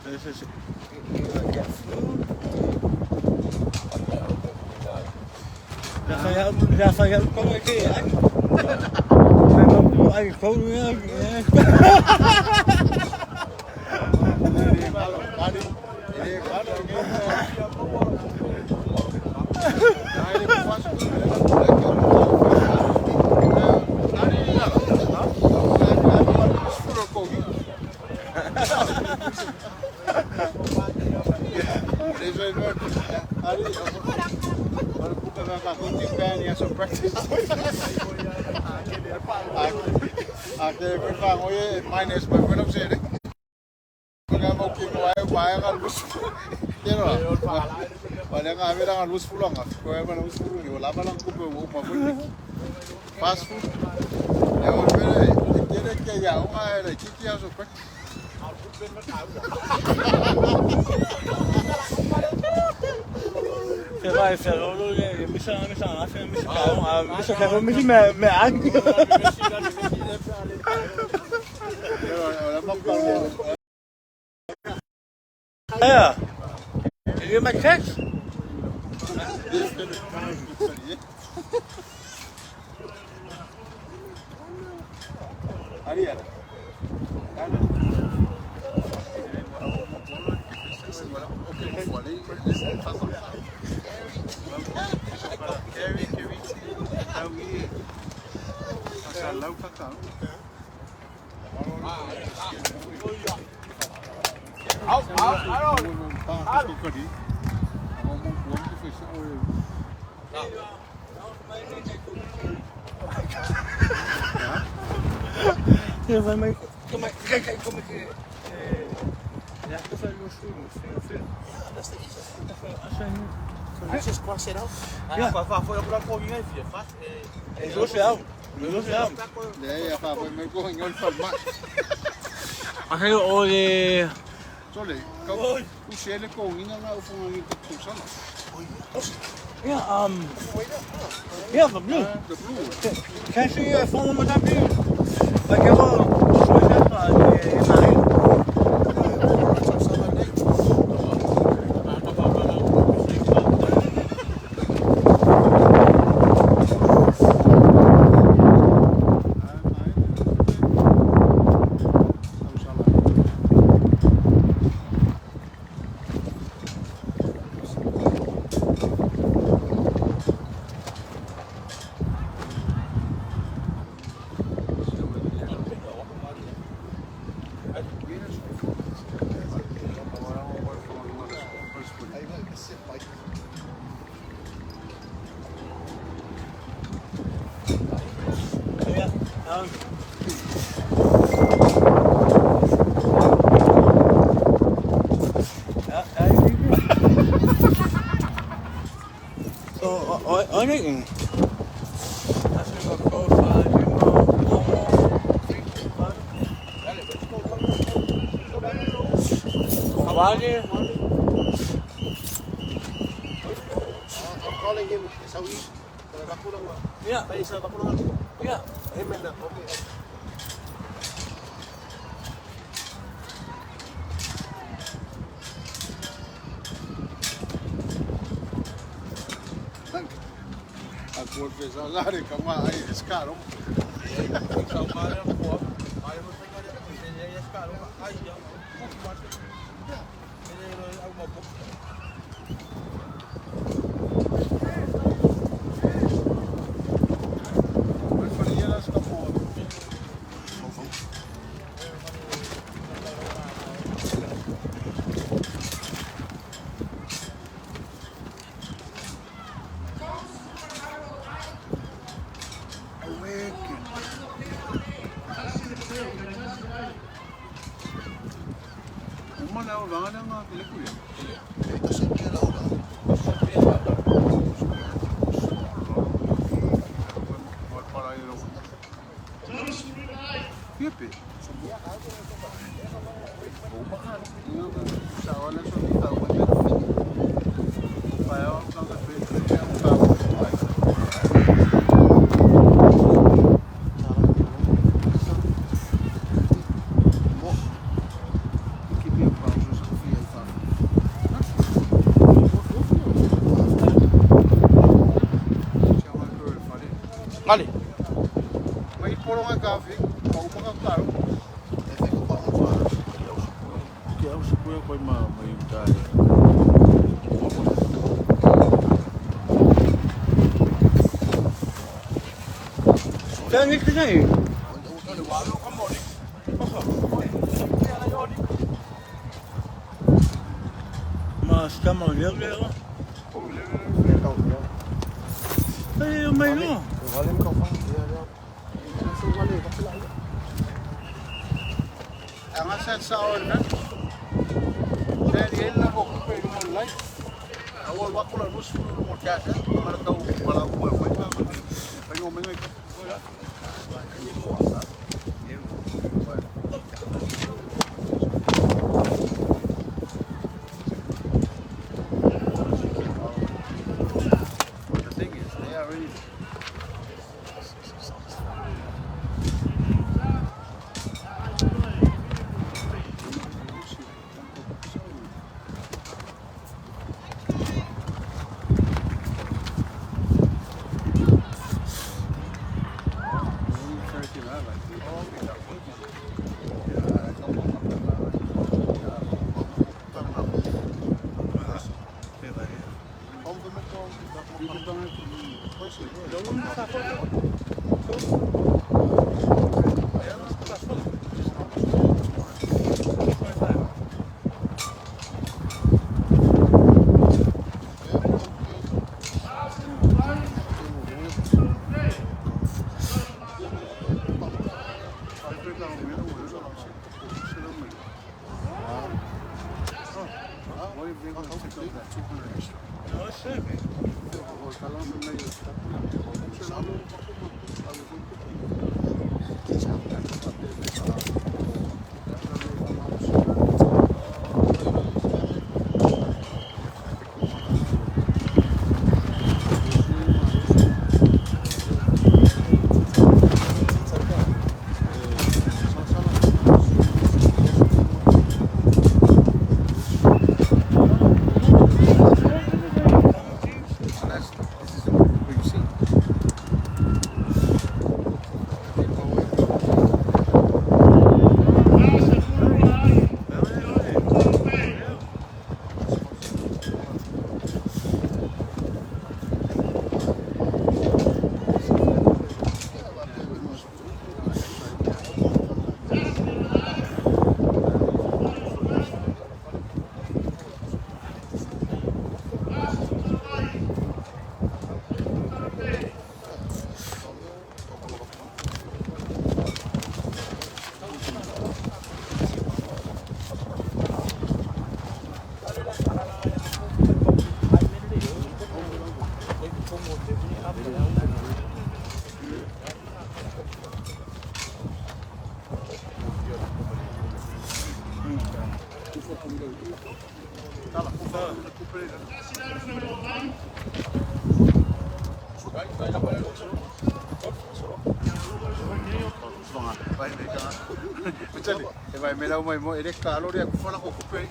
S1: This is get food.
S6: Fast food.
S1: Yeah. Did you get my text?
S3: I just cross it out.
S1: Ja. Yeah, yeah, the blue.
S6: The blue.
S1: Can I see your phone one more time, please? Like, I will. Yeah. So, I think
S3: I'm calling him Sawi.
S1: Yeah. Yeah.
S3: Okay.
S6: Aku fesa kama ai escaro.
S7: Vale.
S6: Mai poronga kafe, ka umaka karo.
S4: Ke au se koe koe ma mai uta e.
S1: Thank you. Ma stiamo lere. Eh, mai no.
S6: Anga sa sa ona. Seri ella ko pe mo lai. Awa wa kula nus mo tasa, mara tau wala ko ko pa. Pa yo menga ko. The thing is, they are really Petali, e vai me lau mai mo e le kalo rea kufala ko kupe.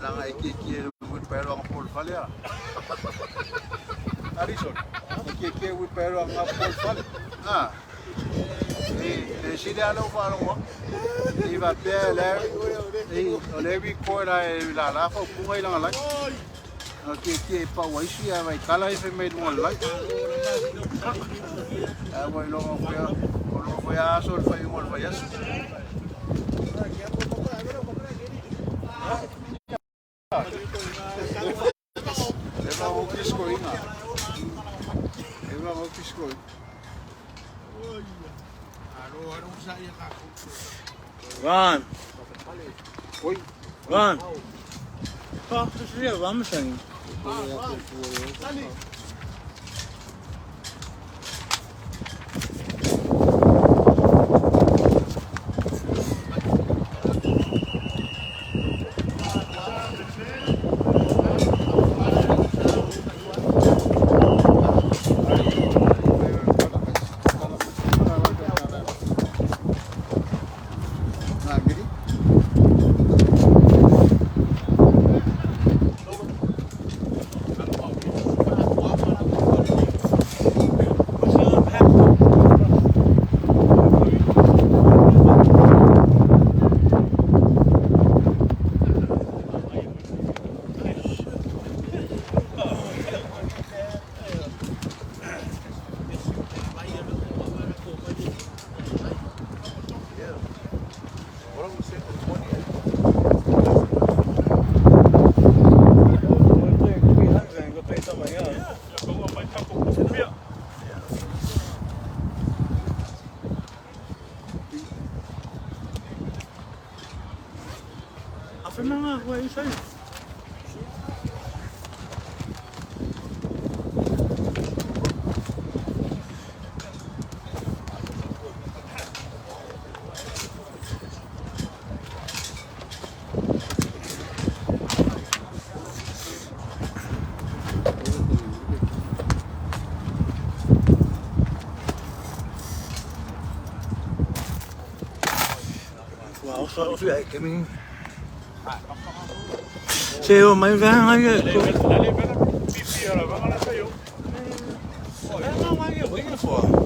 S6: Langa e ki ki e wit pero ang pol fale a. Harrison, e ki ki e wit pero ang pol fale. Ah. E e sile ala o falo wa. E va pe le e o le vi ko la e la la fa punga i langa lai. O ki ki e pa wa isi a vai kala e fe me mo lai. A wa lo mo fue o lo fue a sol fa mo fa yas. E va o kisko inga. E va o kisko.
S1: Ron,
S6: Oi.
S1: Ron. Fuck, this is it, I'm saying.
S6: Na giri.
S1: What you saying? Wow, so so I mean. Se o mai venga ye.
S4: Lale, vela, pipi, ala, vanga la sayo.
S1: Venga mai ye, waiting for.